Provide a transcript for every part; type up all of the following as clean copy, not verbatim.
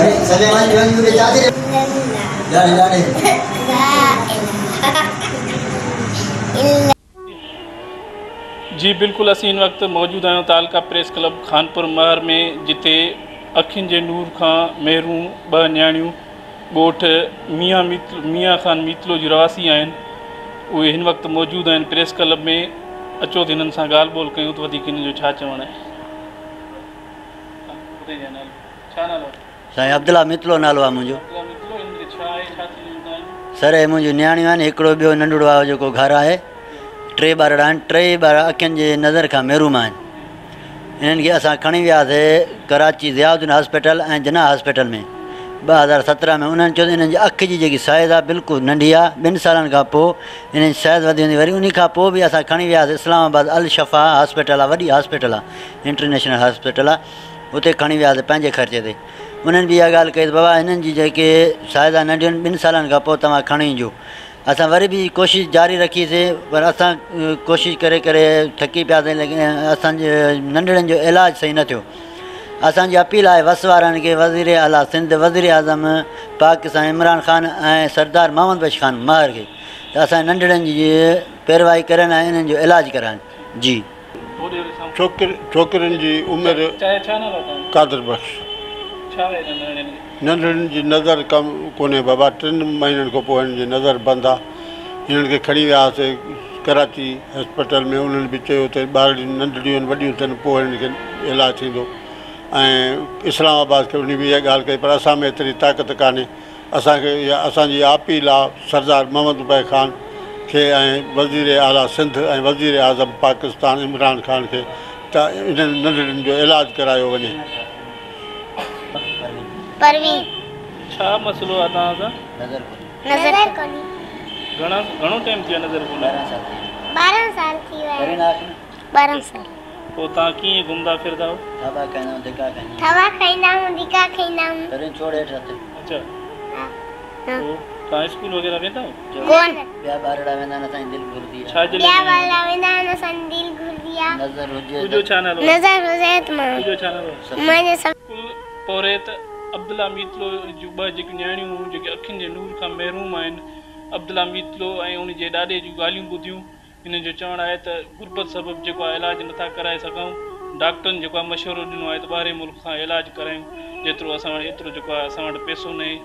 جي بلڪل اسين هن وقت موجود آهيون تعلقه پريس ڪلب خانپور مهر ۾ جتي اکين جي نور کان محروم ٻه نياڻيون ڳوٺ ميان ميان خان ميتلو جون رهواسي آهن اهي هن وقت موجود آهن پريس ڪلب ۾ اچو ته هنن سان ڳالهه ٻولهه ڪيون ته وڌيڪ هنن جو ڇا چوڻ آهي. ڇا نالو آهي؟ سائين عبدالله ميتلو نالو آهي منهنجو. عبدالله ميتلو هن کي ڇا آهي ڇا ٿي ويو آهن؟ سر هي منهنجون نياڻيون آهن هڪڙو ٻيو ننڍڙو آهي جيڪو گهر آهي ٽي ٻارڙا آهن ٽئي ٻار اکين جي نظر کان محروم آهن انهن کي اسان کڻي وياسي ڪراچي ضياء الدين هاسپيٽل ۽ جناح هاسپيٽل ۾ 2017 ۾ انهن چيو ته انهن جي اک جي جيڪي سائز آهي بلڪل ننڍي آهي ٻن سالن کان پوء انهن جي سائز وڌي ويندي وري انهي کان پوء به اسان کڻي وياسي اسلام آباد الشفا هاسپيٽل آهي وڏي هاسپيٽل آهي انٽرنيشنل هاسپيٽل آهي اتي کڻي وياسي پنهنجي خرچي تي انهن به اها ڳالهه ڪئي ته بابا هنن جي جيڪي سائز آهي ننڍيون آهن ٻن سالن کان پوء توهان کڻي اچجو اسان وري به ڪوشش جاري رکي سي پر اسان ڪوشش ڪري ڪري ٿڪي پياسي ليڪن اسان جي ننڍڙن جو علاج صحيح نه ٿيو اسان جي اپيل آهي وس وارن کي وزير اعليٰ سنڌ وزير اعظم پاڪستان عمران خان ۽ سردار محمد بخش خان مهر کي ته اسان جي ننڍڙن جي پيروائي ڪرن ۽ انهن جو علاج ڪرائن جي. ڇوڪرين جي عمر قادر بخش. ننڍڙين جي نظر ڪم ڪونهي بابا ٽن مهينن کان پوء هنن جي نظر بند آ هنن کي کڻي ويا هئاسي ڪراچي هاسپيٽل ۾ انهن به چيو ته ٻارڙيون ننڍڙيون آهن وڏيون ٿين پوء هنن کي علاج ٿيندو ۽ اسلام آباد کي انهي به اها ڳالهه ڪئي پر اسان ۾ ايتري طاقت ڪانهي اسان کي اها اسان جي اپيل آ سردار محمد بخش خان کي ۽ وزير اعليٰ سنڌ ۽ وزير اعظم پاڪستان عمران خان کي ته انهن ننڍڙين جو علاج ڪرايو وڃي. پروين. ڇا مسئلو آ توهان سان؟ نظر ڪونهي. نظر ڪونهي. گهڻا گهڻو ٽائيم ٿي ويو نظر ڪونهي؟ 12 سال ٿي ويا. 12 سال. پوء توهان ڪيئن گهمندا ڦرندا آهيو؟ ٿاٻا کائيندا آهيون ڌڪا کائيندا آهيون. ٿاٻا کائيندا آهيون ڌڪا کائيندا آهيون. پرين ڇوڙ هيٺ هٿ. اڇا ها. پوء توهان اسڪول وغيره ويندا آهيو؟ ڪونه. ٻيا ٻارڙا ويندا آهن اسان جي دل گهرندي آهي. ڇا جي لاء ٻيا ٻارڙا ويندا آهن اسان جي دل گهرندي آهي. نظر هجي ته. تنهنجو ڇا نالو آهي؟ نظر هجي ته مان. تنهنجو ڇا نالو آهي؟ منهنجو سڀ. ڪل پورهيت عبدالله ميتلو جون ٻه جيڪيون نياڻيون هيون جيڪي اکين جي نور کان محروم آهن عبدالله ميتلو ۽ ان جي ڏاڏي جون ڳالهيون ٻڌيون هنن جو چوڻ آهي ته غربت سبب جيڪو آهي علاج نٿا ڪرائي سگهون، ڊاڪٽرن جيڪو آهي مشورو ڏنو آهي ته ٻاهرين ملڪ کان علاج ڪرايون جيترو اسان وٽ ايترو جيڪو آهي اسان وٽ پئسو ناهي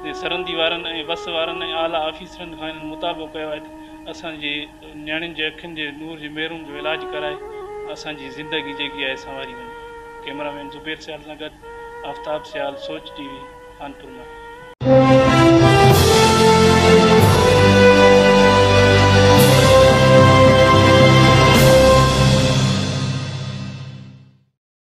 ته سرندي وارن ۽ وس وارن ۽ اعليٰ آفيسرن کان هنن مطالبو ڪيو آهي ته اسان جي نياڻين جي اکين جي نور جي محروم جو علاج ڪرائي اسان جي زندگي جيڪي آهي سنواري وڃي. ڪئميرا مين زبير سيال سان گڏ آفتاب سيال، سوچ ٽي وي، خانپور مان.